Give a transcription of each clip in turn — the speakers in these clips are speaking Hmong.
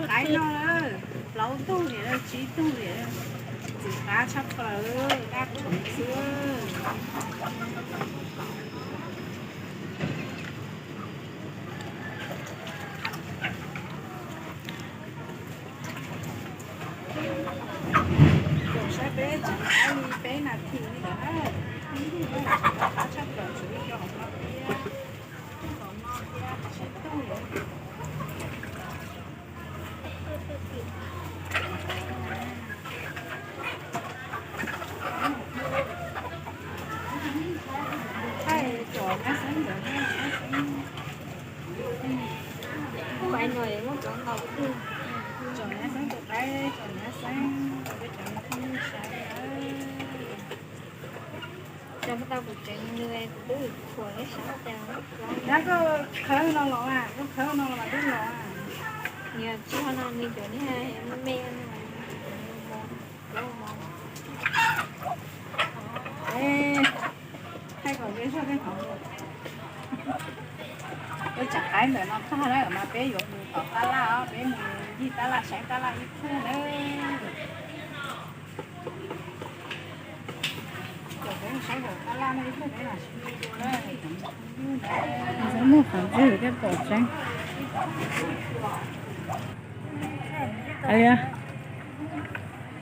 Qaib noj lawm, plaub tug li, tsib tug li, ntxim qab tshaj plaws, daj rhuv xwb. Saib peb tseem qaib li peb nas this li ntawd na, ntxim qab tshaj plaws, tshuav ib co hauv no thiab, hauv no thiab tsib tug li. Thaij tsom nyab xeeb ntawd, nyab xeeb, tsom nyab xeeb tus qaib, tsom nyab xeeb rau peb cov phooj ywg saib na. Cov tau kuv tsev nws kuv twb qhuas ib sab cas. Nyab koj khawb no los, koj khawb no los twb los. Nws tsis ho no nws cov niag me me no. Thaij kom ze zog tej hauv. Peb tseem qaib ntawm no tag lawm mas peb yuav mus tom tab laj os, peb mus ncig tab laj saib tab laj ib pliag na. Muaj qhov ntxwg thiab pom tseeb.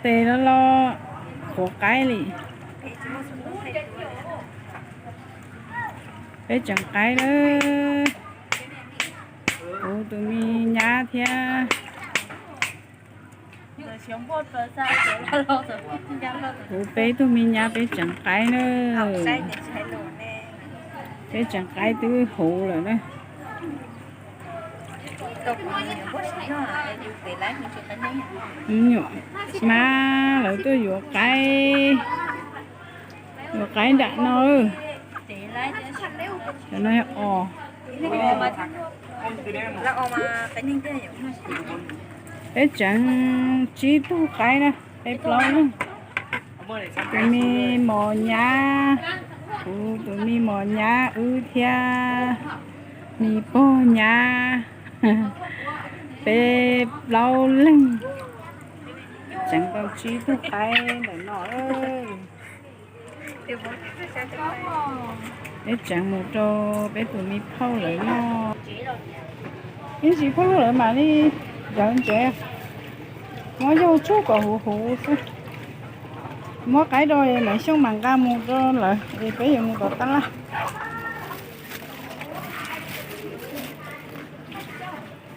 Tes los los qhuav qaib li. Peb tseem qaib lawm. Kuv tus me nyab thiab. Kuv peb tug me nyab peb tseem qaib na. Peb tseem qaib twb huv lawm na. Nyuam, mas lawv tuaj yuav qaib, yuav qaib nram no. Cov no os. Peb tseem tsib tug qaib na, peb plaub leeg. Tus me mos nyab, kuv tus me mos nyab, wb thiab me pog nyab, peb plaub leeg tseem tau tsib tug qaib ntawm no. Peb tseem mus rau peb tus me phauj lawv noj. Ib ntsis phauj lawv mam li zawv ntsev, muab yog tsuj kom huv huv xwb. Muab qaib rau Maiv Xyooj mam nqa mus rau lawv es peb yuav mus tom tab laj.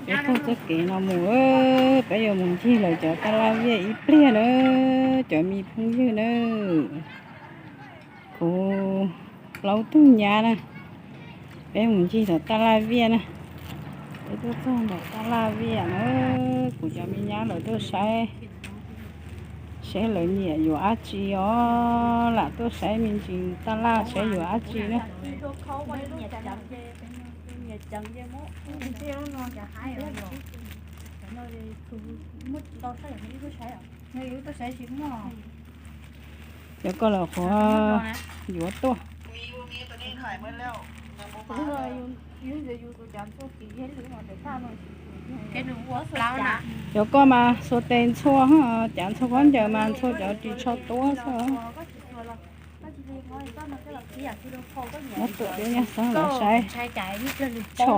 Peb taug txoj kev no mus, peb yuav mus ncig lawv cov tab laj viaj ib pliag na, cov me phooj ywg na. Kuv plaub tug nyab na, peb mus ncig tom tab laj viaj na. Peb tuaj txog ntawm tab laj viaj na, kuv cov me nyab lawv tuaj saib seb lawv nyiam yuav dab tsi os, lam tuaj saib me ntsis tab laj saib yuav dab tsi na. Cov koj los qhuav yuav tuaj. Cov koj mas xuas tes ntxhua, cav ntxhua khaub ncaws mas ntxhua cov ris tsho tuab xwb. Muab tuam peb nyab xeeb los saib tsho.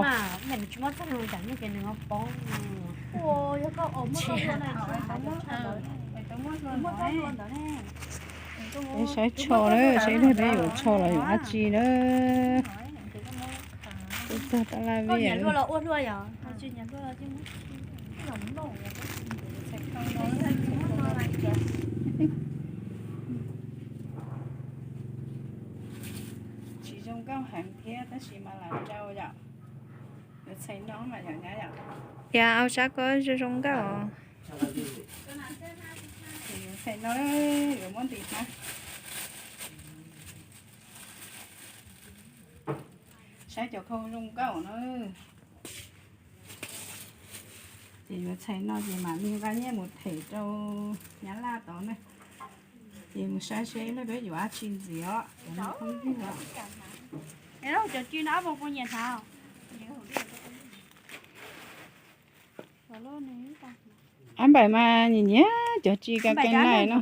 Peb saib tsho na, saib ib pliag peb yuav tsho los yuav dab tsi na. Tuaj txog tab laj viaj. Tsis zoo nkauj heev thiab tab sis mas lam rau yom. Yuav txhais no mas yom nyab yom. Yog au sab koj zoo zoo nkauj. Ces yuav txhais no, yuav muab ntim hab. Saib cov khau zoo nkauj na. Ces yuav txhais no ces mam li nqa nyiaj mus them rau nyab laj tod na. Ces mus saib seb peb yuav dab tsi ntxiv os, cov phooj ywg os. Cov ci no ab puas nyiam thav? Ab Npaim mas nyiam nyiam cov ris ka keej laij no.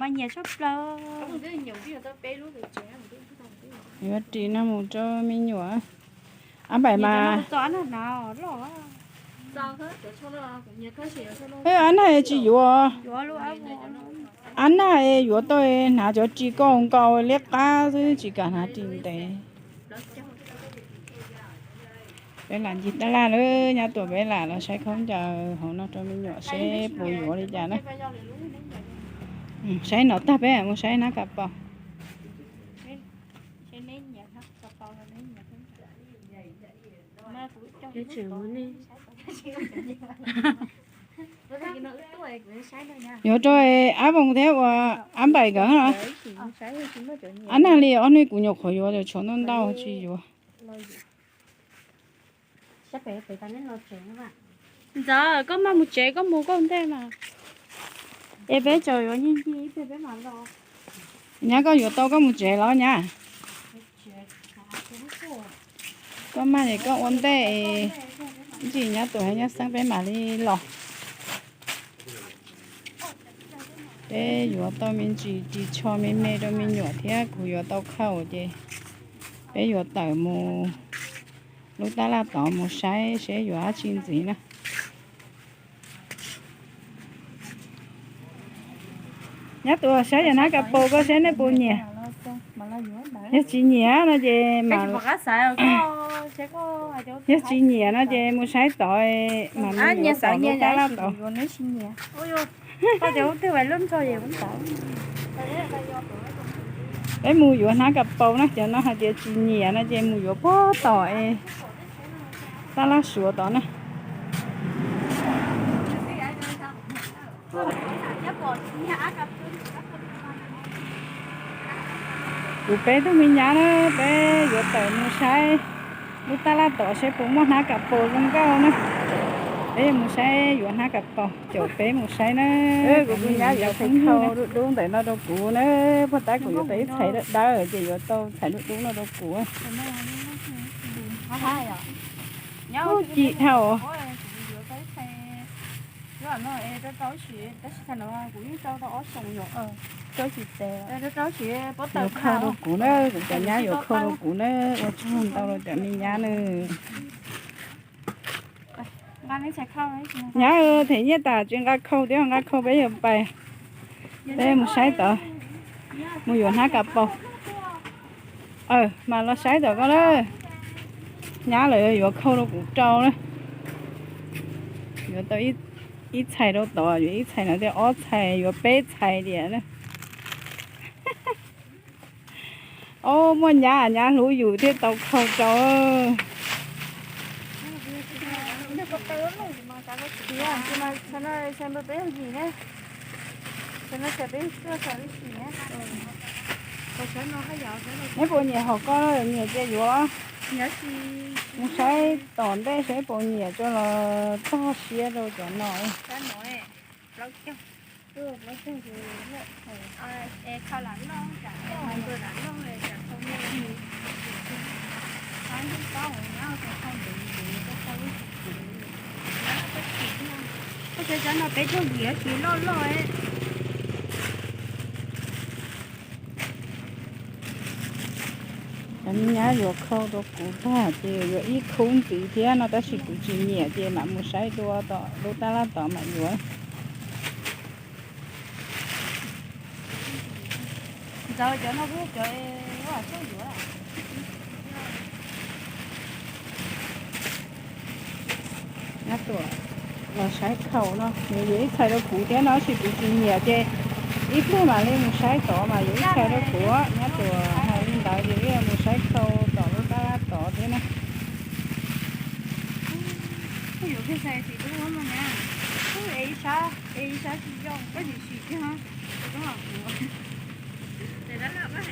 Yuav ris no mus rau me nyuam. Ab Npaim mas, ab nag tsis yuav. Ab nag yuav tau hnav cov ris koj nkaus liab qab xwb tsis kam hnav ris ntev. Peb lam ncig tab laj lawm, nyab Tuam peb lam los saib khaub ncaws hauv no rau me nyuam seb puas yuav li cas na. Saib no tag peb mus saib hnab ka paus. Yuav rau Ab Voos thiab ua Ab Npaim nkawd no. Ab nag li ob hnub kuv nyuam qhuav yuav tshuav ntau ntau tsis yuav. Ntxawm, koj maj mus tsev, koj mus koj ntej mas. Es peb tseem yuav nyiag nyiag ib pliag peb mam los. Nyab, koj yuav tau koj mus tsev los nyab? Koj maj es koj ua ntej, ntsis nyab Tuam nyob xeeb peb mam li los. Peb yuav tau me ntsis ris tsho me me rau me nyuam thiab kuv yuav tau khau ces peb yuav tawm mus lub tab laj tod mus saib seb yuav dab tsi ntxiv na. Nyab Tuam, saib yog hnab ka paus koj saib nej puas nyiam. Yog tsis nyiam no ces, yog tsis nyiam no ces mus saib tod, mam mus yuav tom lub tab laj tod. Peb mus yuav hnab ka paus na, cov no hais tias tsis nyiam no ces mus yuav puag tom es tab laj Suav tod na. Kuv peb tug me nyab na, peb yuav tawm mus saib lub tab laj tod seb puas muaj hnab ka paus zoo nkauj na. Peb yuav mus saib yuav hnab ka paus, caum peb mus saib na. Kuv tus nyab yuav txhais khau dub dub ntawm no rau kuv na, puag ta kuv yuav tau ib txhais dawb dawb ces yuav tau txhais dub dub no rau kuv. Ci dhau. Yuav khau rau kuv na, kuv cov nyab yuav khau rau kuv na, ua tsaug ntau rau cov me nyab na. Nyab, them nyiaj tas tsis nqa khau thiab, nqa khau peb yuav pais. Peb mus saib tod, mus yuav hnab ka paus. Aw, mas los saib tod koj na. Nyab lawv yuav khau rau kuv rau na. Yuav tau ib txhais rau tod, yuav ib txhais no thiab ob txhais, yuav peb txhais tiam na. Ob, muaj nyab, nyab hlub yus thiaj tau khau rau. Neb puas nyiam hom koj? Nyiam ces yuav. Mus saib tom ntej saib puas nyiam tso los tag siab rau cov no. Cov no peb caug yim tsis loj loj. Cov me nyab yuav khau rau kuv tag ces yuav ib khub ntxiv thiab no tab sis kuv tsis nyiam ces mam mus saib dua tom lub tab laj tod mam yuav. Ntxawm, cov no kuj cov ua txawj yuav. Nyab Tuam los saib khau no, nws yuav ib txhais rau kuv thiab no tab sis kuv tsis nyiam ces ib pliag mam li mus saib tod mas yuav ib txhais rau kuv. Nyab Tuam hais li ntawd ces wb mus saib khau tom lub tab laj tod thiab na.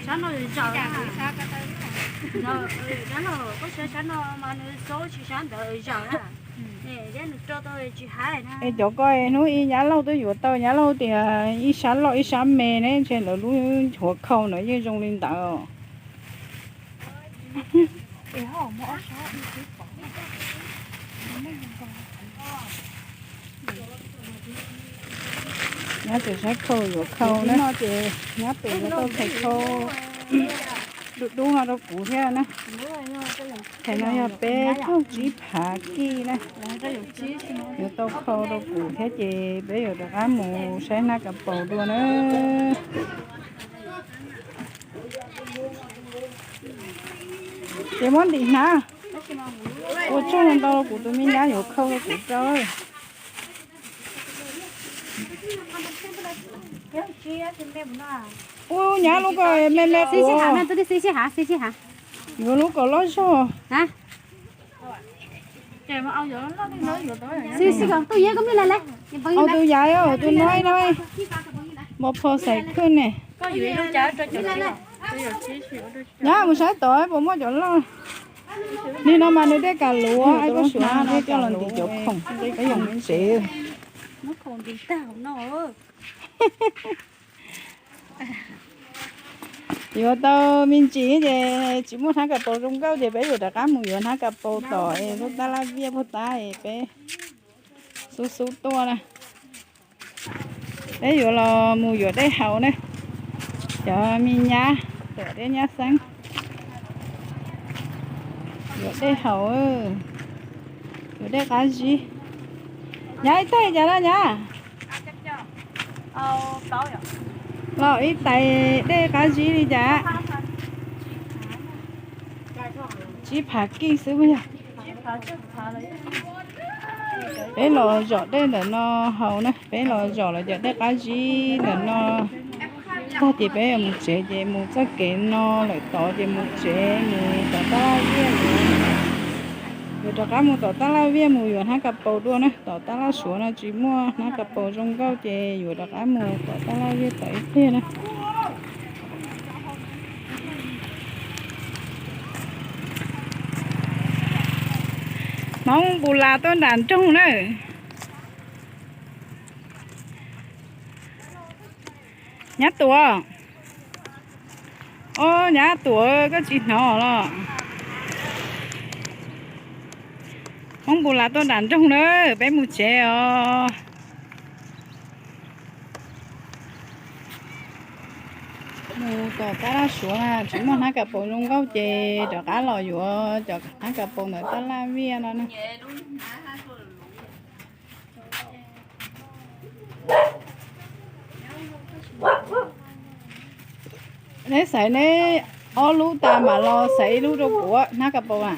Sab no zaum, koj saib sab no mas nws xaub tsis sab ntawd zaum na. Thiab nws rau tau tsis hais na. Es cov ko hnub ib nyab laug twb yuav tau, nyab laug tias ib sab loj ib sab me ne, ntshe lawv lub huav khau no yeej zoo li ntawd. Nyab tseem saib khau yuav khau na. Ces nyab pem yuav tau txhais khau dub dub no rau kuv thiab na. Txhais no yog peb caug tsib phav kij na. Yuav tau khau rau kuv thiab ces peb yuav rov qab mus saib hnab kav paus dua na. Ces muab ntim hnab. Ua tsaug ntau, kuv tus me nyab yuav khau rau kuv rau. Ua nyab lub ko me me kuv. Yuav lub kom loj zog. Au tus yav, tus no no, npau phom xaim khwb ne. Nyab mus saib tod puas muaj cov loj. Nim no mas nws dej kav luv, es koj suav thiab coj los ntim cov khoom, peb yuav mus tsev. Yuav tau me ntsis ces tsis muaj hnab kav paus zoo nkauj ces peb yuav rov qab mus yuav hnab kav paus tom es lub tab laj viaj puag ta es peb xub xub tuaj na. Peb yuav los mus yuav dej haus ne. Cov me nyab, tuam thiab nyab xeeb yuav dej haus, yuav dej qab zib. Nyab ib tais cas na nyab? Los ib tais dej qab zib li cas? Tsib phav kij xwb puas yog? Peb los zom dej ntawm no haus na, peb los zom los cov dej qab zib ntawm no tag ces peb yuav mus tsev, ces mus txoj kev no lawm tod ces mus tsev, mus tom tab laj viaj. Yuav rov qab mus tom tab laj viaj mus yuav hnab kav paus dua na, tom tab laj suav no tsis muaj hnab kav paus zoo nkauj ces yuav rov qab mus tom tab laj viaj tom ib pliag na. Hmoob Npus Las tuaj nram nroog na. Nyab Tuam. Ob, nyab Tuam, koj tsis hnov los? Hmoob Npus Las tuaj nram nroog na, peb mus tsev os. Mus tom tab laj suav na tsis muaj hnab kav paus zoo nkauj ces rov qab los yuav cov hnab kav paus ntawm tab laj viaj no na. Neb xaiv neb ob lub tas mam los xaiv ib lub rau kuv hnab kav paus na.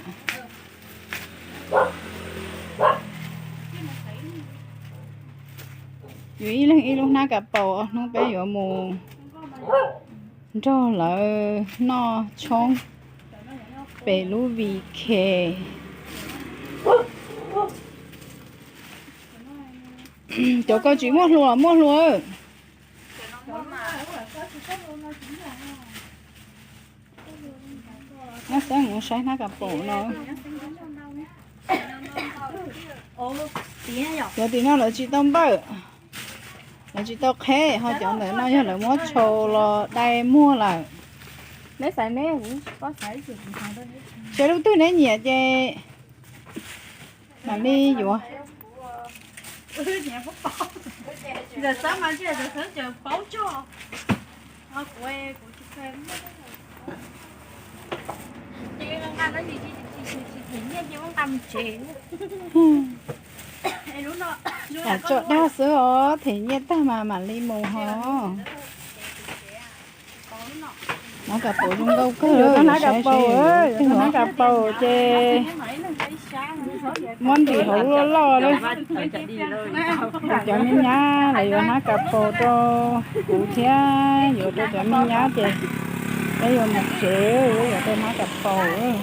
Yuav ib leeg ib lub hnab kav paus, hnub peb yuav mus nrog lawv noj tshoob pem lub V K. Cov ko tsis muaj hlua los muaj hlua. Nyob xeeb mus saib hnab kav paum no. Cov tim no lawv tsis tau npawj, lawv tsis tau qheb, ho cov ntawm no yog lawv muab tshau los dai muag lawm. Neb xaiv neb, lub twg neb nyiam ces mam li yuav. Lam tso dag xwb os, them nyiaj tag mas mam li mus ho. Hnab kav paum zoo nkauj kawg, hnab kav paum, hnab kav paum ces muab ntim hauv lub loj loj li. Cov me nyab lawv yuav hnab kav paum rau kuv thiab yuav rau cov me nyab ces peb yuav mus tsev, yuav tau hnab kav paum.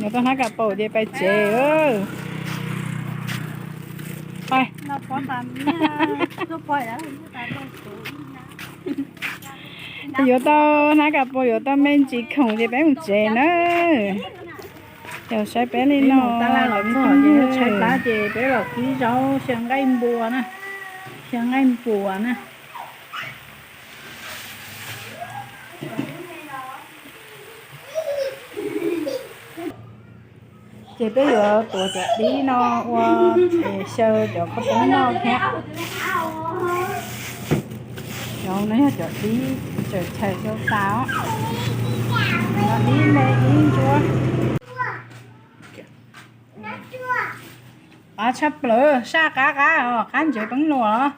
Yuav tau hnab kav paum ces pais tsev. Yuav tau hnab kav paum, yuav tau me ntsis khoom ces peb mus tsev na. Yog saib peb li no, tshaib plab ces peb los kib zaub xyaw nqaij npua na, xyaw nqaij npua na. Ces peb yuav tuav cov dib no ua es xyaw cov khaub poob noj thiab. Cov no yog cov dib tseem chais rau tas os. Cov dib me ib ntsuab. Qab tshaj plaws, saj qab qab os, qab ntsev peeb luas.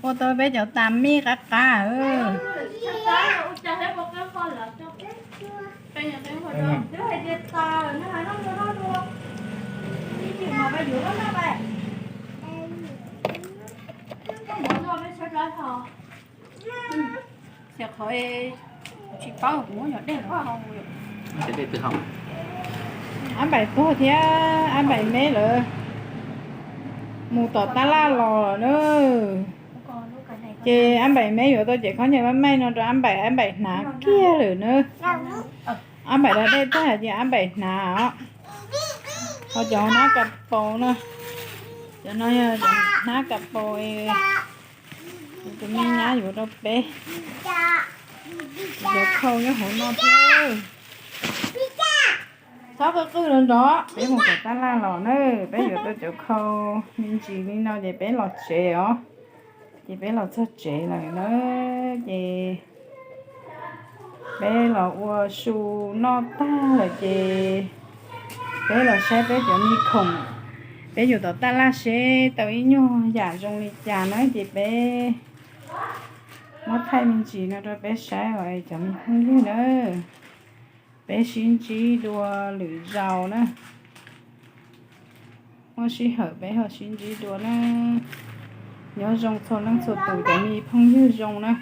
Ua tau peb cov tas mij qab qab. Qhov tsis paub kuv muab yog dej los hau. Ab Npaim tuag thiab Ab Npaim Meb lawv mus tom tab laj los na. Ces Ab Npaim Meb yuav tau cev khaub ncaws maj maim no rau Ab Npaim, Ab Npaim hnav kiag lawm na. Ab Npaim da dej tag ces Ab Npaim hnav os. Ho cov hnab kas paus no, cov no yog hnab kas paus, tus me nyab yuav rau peb. Cov khau nyob hauv no thiab. Txhob qw qw nrov nrov, peb mus tom tab laj los na, peb yuav tau cov khau me ntsis li no ces peb los tsev os. Ces peb los txog tsev lawm na, ces peb los ua su noj tag lawm ces peb los saib peb cov me khoom, peb yuav tom tab laj seb tau ib nyuag yam zoo li cas na ces peb muab thaij me ntsis no rau peb saib os cov me phooj ywg na. Peb sib ntsib dua lwm zaus na. Muaj sij hawm peb ho sib ntsib dua na. Nyob zoo txhua leej txhua tus cov me phooj ywg zoo na.